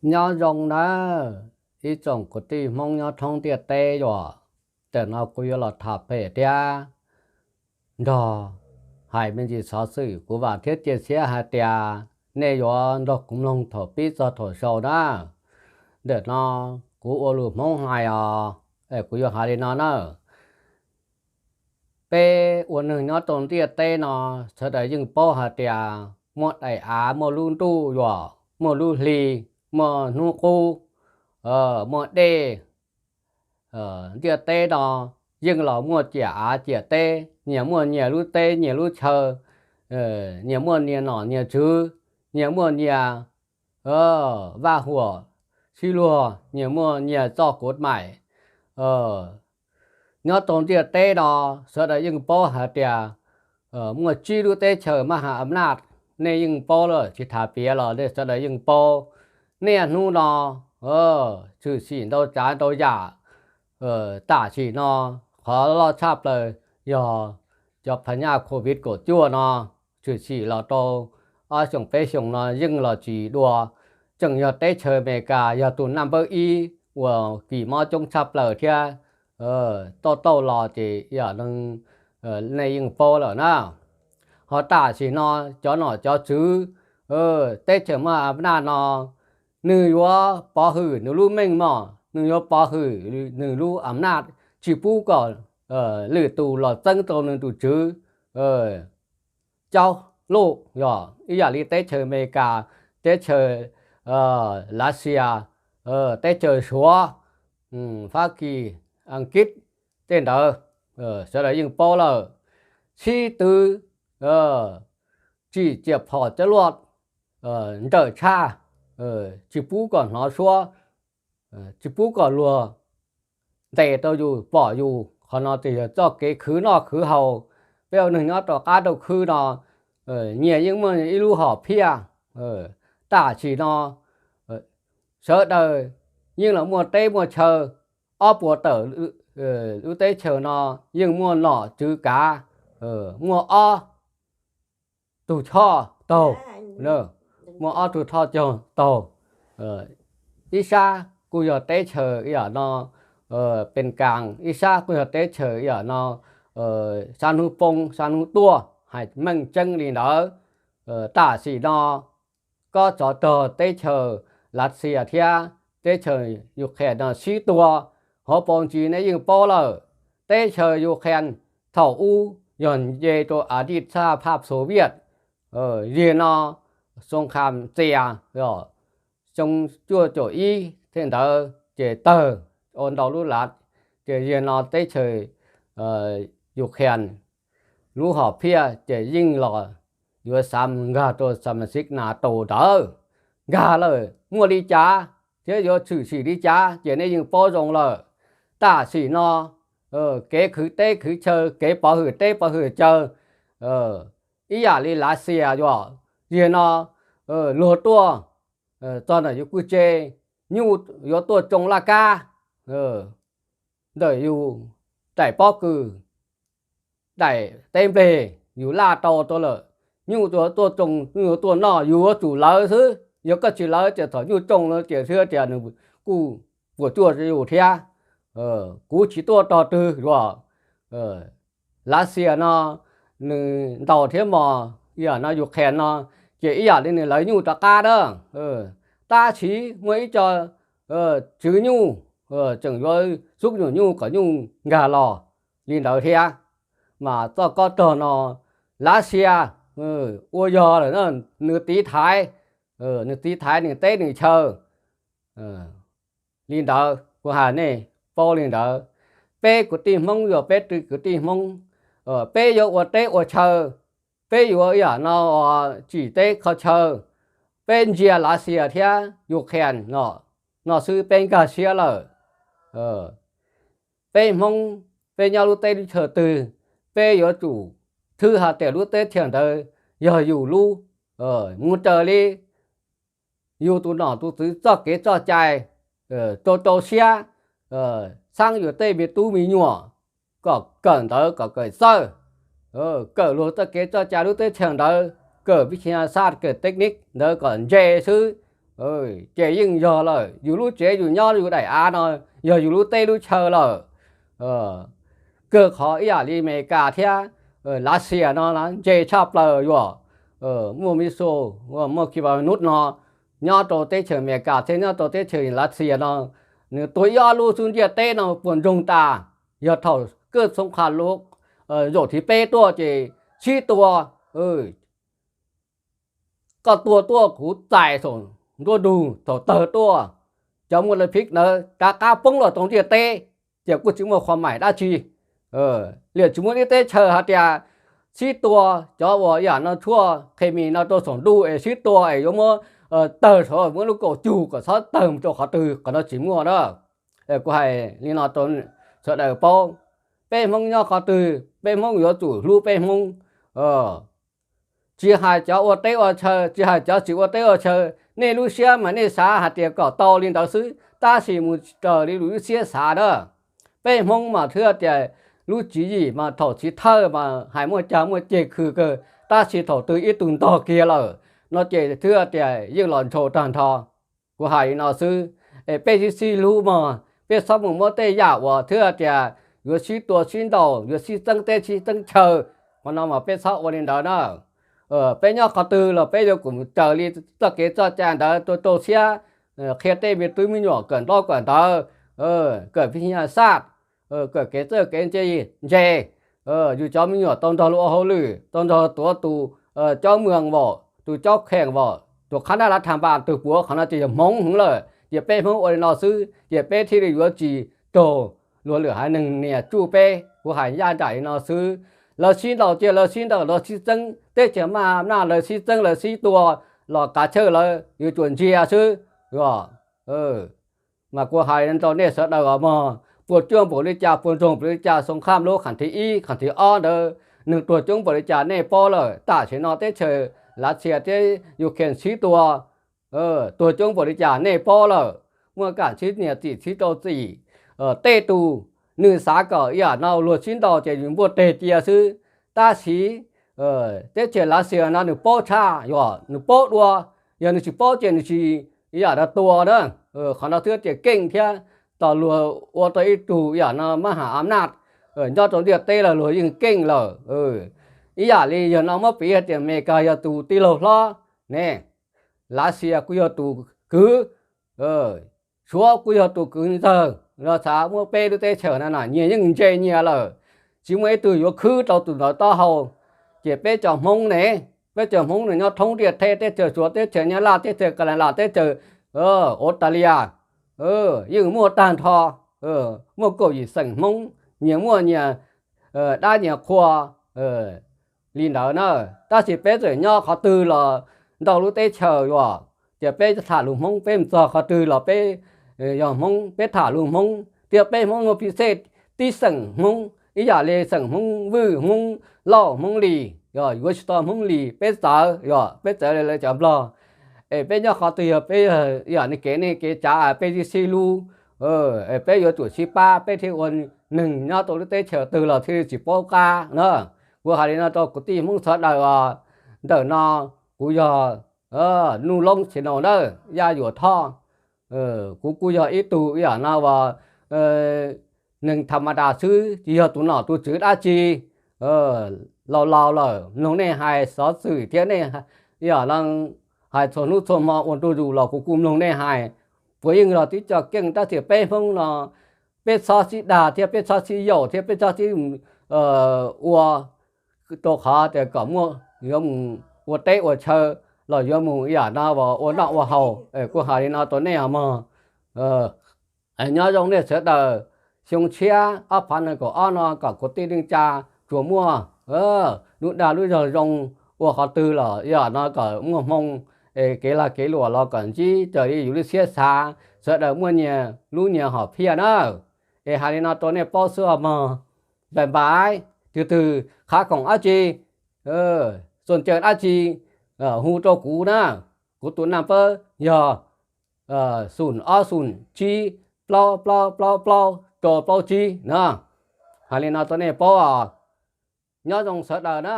Nyob zoo nawb, ib tsoom kwv tij Hmoob nyob thoob ntiaj teb yom. Tam no kuv yuav los tham pem thiab nrog hais me ntsis xov xwm, kuv vam thiab cia siab hais tias nej yuav nrog kuv mloog thaum pib txog thaum xaus na. Ntawm no kuv ua lus Hmoob hais os, es kuv yuav hais li no na. Peb ua neeg nyob rau ntiaj teb no, sawv daws yeej paub hais tias muaj daim av, muaj lub ntuj yom, muaj lub hli, muaj hnub qub, muaj dej. Ntiaj teb no yeej los muaj ciam av ciam teb, nyias muaj nyias lub teb nyias lub chaw, nyias muaj nyias nom nyias tswv, nyias muaj nyias vaj huam sib luag, nyias muaj nyias txoj kuv maim. Nyob rau ntiaj teb no, sawv daws yeej paub hais tias muaj tsib lub teb chaws maj has a naj, nej yeej paub lawm, tsis tham piav los nej sawv daws yeej paub. Niaj hnub no tshwm sim ntau tsav ntau yam. Tam sim no qhov loj tshaj plaws yog cov pha nyaj Covid kaum cuaj no, tshwm sim los rau ob xyoos peb xyoos no yeej los tsis dua. Tseem yog teb chaws Amelikas yog tus naj npawb ib uas kis mob coob tshaj plaws thiab tauj tauj los ces yam nej yeej paub lawm na. Ho tam sim no cov nom cov tswv teb chaws maj has a naj no, nws yuav pov hwm nws lub meej mom, nws yuav pov hwm nws lub a naj, tsis pub kom lwm tus los txeeb rau nws tus tswv caub luj yog ib yam li teb chaws Amelikas, teb chaws Lav Xias, teb chaws Suav, Fab Kis, Askiv, tej ntawd sawv daws yeej paub lawm. Sib twv tsim ciam phom coj luaj nrawm tshaj, tsis pub kom hnov suab, tsis pub kom luag ntes rau yus pom yus. Qhov no ces yog txoj kev khwv noj khwv haus. Peb ua neeg nyob rau qab rau khwb no, nyias yeej muaj ib lub hom phiaj. Tam sim no sawv daws yeej los muaj teb muaj chaw, ob puas tawm lub teb chaws no yeej muaj nom tswv kav, muaj ob tug choj taug, muaj ob tug choj taug. Ib sab kuj yog teb chaws ib yam no Pees Kas, ib sab kuj yog teb chaws ib yam no sab hnub poob sab hnub tuaj, hais meej tseeb li ntawd. Tam sim no kob tsov rog teb chaws Lav Xias thiab teb chaws Yus Khees no sib tua, hauv paus ntsis nej yeej paub lawm. Teb chaws Yus Khees thaum ub yog nce rau a dij txaj phaj Xov Viaj, yog no Xoo Kham Txias, xyoo cuaj caum ib thiab ntawd ces tawg ua ntau lub lav, ces yog no teb chaws Yus Khees lub hom phiaj ces yeej los yuav xav nkag rau Xam Mas Xiv Nas Tos ntawd. Nkag lawm muaj li cas thiab yuav tshwm sim li cas ces nej yeej paub zoo lawm. Tam sim no kev khwv teb khwv chaw, kev pov hwm teb pov hwm chaw ib yam li Lav Xias yom, yog no luag tuaj txog ntawm yus kuj tse, nyuj yuav tuaj tsoo laj kab ntawm yus daim pob kws, daim teb nplej yus laj tau rau lawm, nyuj yuav tuaj tsoo, nyuj yuav tuaj noj, yus yuav tsum lawv xwb. Yog koj tsis lawv ces thaum nyuj tsoo no ces thiab tias nws kuj puas tsuaj rau yus thiab. Kuv tsis tuaj rog twg yom. Lav Xias no nws ntaus thiab mos ib yam no Yus Khees no, ces ib yam li nws lawv nyuj rov qab na. Tab sis muaj ib co tswv nyuj tseem yuav xub nyuam nyuj kom nyuj nkag los li ntawd thiab. Mas txoj kob rog no Lav Xias ua yog lawm na, nws tiv thaiv, nws tiv thaiv nws teb nws chaw li ntawd. Kuv hais nej paub li ntawd. Peb kwv tij Hmoob yog peb kwv tij Hmoob, peb yuav ua teb ua chaw, peb yuav ib yam no tsim teb kho chaw, peb ntsia Lav Xias thiab Yus Khees no xwb peb nkag siab lawm. Peb Hmoob, peb nyob lub teb lub chaw twg, peb yuav tsum thwb hais tias lub teb chaws ntawd yog yus lub, mus raws li yus tus nom tus tswv txoj kev txoj cai, rau rau siab, xaab yus tej me tub me nyuam kom kawm ntawv kom kawm txawj, kawm luag txoj kev txoj cai lub teb chaws ntawd, kawm vij xia xaj kawm teb niv ntawd kom ntse xwb. ces yeej yog lawm, yus lub tsev yus nyob yus daim av no yog yus lub teb lub chaw lawm. Kawg qhov ib yam li Amelikas thiab Lav Xias no ntse tshaj plaws yuav muaj missile, muaj kiv pas nub no nyob rau teb chaws Amelikas thiab nyob rau teb chaws Lav Xias no, nws tua ib ob lub xwb ntiaj teb no puas ntsoog tas. Yog thaum kawj xoo qha lub zaum thib peb tuaj ces sib tua, koj tua tuaj kuv txais saum nruab ntug, thaum tawg tuaj cov muaj laj phib ntawd rov qab poob los rau ntiaj teb, ces kuj tsis muaj qhua maim dab tsi. Liam tsis muaj ib teb chaws hais tias sib tua, cov uas yam no tshuaj khes mis no rau saum ntuj es sib tua es yuav muab tawg saud muab lub kaum cug kom txhob tawg mus rau qhov twg, qhov no tsis muaj na. Kuv hais li no rau sawv daws paub, peb Hmoob nyob qhov twg peb Hmoob yuav tsum hlub peb Hmoob. Tsis hais cov ua teb ua chaw, tsis hais cov tsis ua teb ua chaw, nej lub siab mas nej xav hais tias kom tau li ntawd xwb, tab sis mus raws li lub siab xav na. Peb Hmoob mas thiaj tias lub tswv yim mas thaum chiv thawj mas hais muaj cag muaj ceg khw kawg, tab sis thaum twg ib tug ntog kiag lawm no ces thiaj tias yeej los ntshaus tag nrho. Kuv hais li no xwb, es peb sib sib hlub mog, peb txhob mus muab tej yam uas thiaj tias yuav sib tua sib ntaus, yuav sib txeeb teb sib txeeb chaw, qhov no mas peb txhob ua li ntawd na. Peb nyob qhov twg los peb yuav tsum raws li txoj kev txoj cai ntawd rau rau siab, qhia tej me tub me nyuam kawm ntaub kawm ntawv, kawm phi nyaj xaj, kawm kev txawj kev ntse, ntse. Yus cov me nyuam tau nrog luag ua hauj lwm, tau nrog tuav tus caub mws vaum, tus caub kheem vaum, tus qhab ntaj lav thas npas, tus puav, qhov no ces yog Hmoob heev lawm. Ces peb Hmoob ua li no xwb ces peb thiaj li yuav tsis raug luag lwm haiv neeg nias tsuj peb. Kuv hais ncaj nraim li no xwb, lawv sib ntaus ces lawv sib ntaus, lawv sib txeeb, teb chaws maj maj lawv sib txeeb lawv sib tua los kav tsawj lawv yuav tsum ntsia xwb. Mas kuv hais rau nej sawv daws os mog, puas cuaj npaum li cas, puas ntsoog npaum li cas, xoo khaj lub qham thib ib qham thib ob ntawd neeg tuag coob npaum li cas nej paub lawm. Tam sim no teb chaws Lav Xias thiab Ukraine sib tua, tuag coob npaum li cas nej paub lawm. Muaj kam sib nias txim sib rau txim. Tej tus nws xav kom ib yam no luag sib ntaus ces yus npuaj teg cia xwb, tab sis teb chaws Lav Xias no nws paub tshaj, yog nws paub dua, yog nws tsis paub ces nws tsis ib yam no tua na. Qhov no twb tias keej thiab, tos luag ua tau ib tug ib yam no mab ham av naj nyob rau ntiaj teb los luag yeej keej lawm. Ib yam li yog no muab piv hais tias Amelikas yog tus tij laug hlob ne, Lav Xias kuj yog tus kwv, Suav kuj yog tus kwv ntxawg, los xav muab peb lub teb chaws no na nyias yeej ntse nyias lawm, tsis muaj ib tug yuav khwb rau tus ntawd taub hau. Ces peb cov Hmoob ne, peb cov Hmoob nws nyob thoob ntiaj teb, teb chaws Suav, teb chaws Nyab Laj, teb chaws Kas Las Las, teb chaws Australia, yeej muaj tag nrho, muaj kaum yim xeem Hmoob, nyias muaj nyias dab nyias qhua li ntawd na. Tab sis peb txawm nyob qhov twg los ntau lub teb chaws yuav, ces peb tham lus Hmoob, peb mus txog qhov twg los peb yog Hmoob, peb tham lus Hmoob thiab peb Hmoob muaj phi xej tib xeem Hmoob ib yam li xeem Hmoob Vwj, Hmoob Lauj, Hmoob Lis, yog yuav tsis tau Hmoob Lis peb txawv, yog peb txawv li lawv cov Nplog. Es peb nyob qhov twg yog peb yam li kev nej kev tsav, peb sib sib hlub, peb yuav tsum sib pab peb thiaj ua neeg nyob rau lub teb chaws twg los thiaj li tsis paub qab na. Kuv hais li no rau kwv tij Hmoob sawv daws os. Ntawm no kuv yog Nuj Loob Channel na, Yaj Yuam Thoj. Kuv kuj yog ib tug ib yam no uas neeg tham ma das xwb, tsis yog tus nom tus tswv dab tsi. Laus laus lawm mloog nej hais xov xwm thiab nej ib yam no hais txhua hnub txhua hmo ua ntu zus los kuv kuj mloog nej hais. Puav yeej los tib co keej, tab sis peb Hmoob no peb txhob sib dag thiab peb txhob sib yaum thiab peb txhob sib ua rau qhov tias kom muaj yuav mus ua teb ua chaw los yuav mus ib yam no ua noj ua haus. Kuv hais li no rau nej os mog. Nyob zoo nej sawv daws, xyoo tshiab ob phav nees nkaum ob no kom kwv tij neej tsa tsuas muaj lub dag lub zog zoo, ua qhov twg los ib yam no kom muaj hmoo, es kev lag kev luam los kom ntsib raws li yus lub siab xav, sawv daws muaj nyias lub nyias hom phiaj na. Es hais li no rau nej paub xwb os mog. Bye bye. Tus twg qhav khoom dab tsi, xom caw dab tsi, hu rau kuv na. Kuv tus naj pab yog xum ob xum tsib plaub plaub plaub plaub rau plaub tsib na. Hais li no rau nej paub os. Nyob zoo sawv daws na.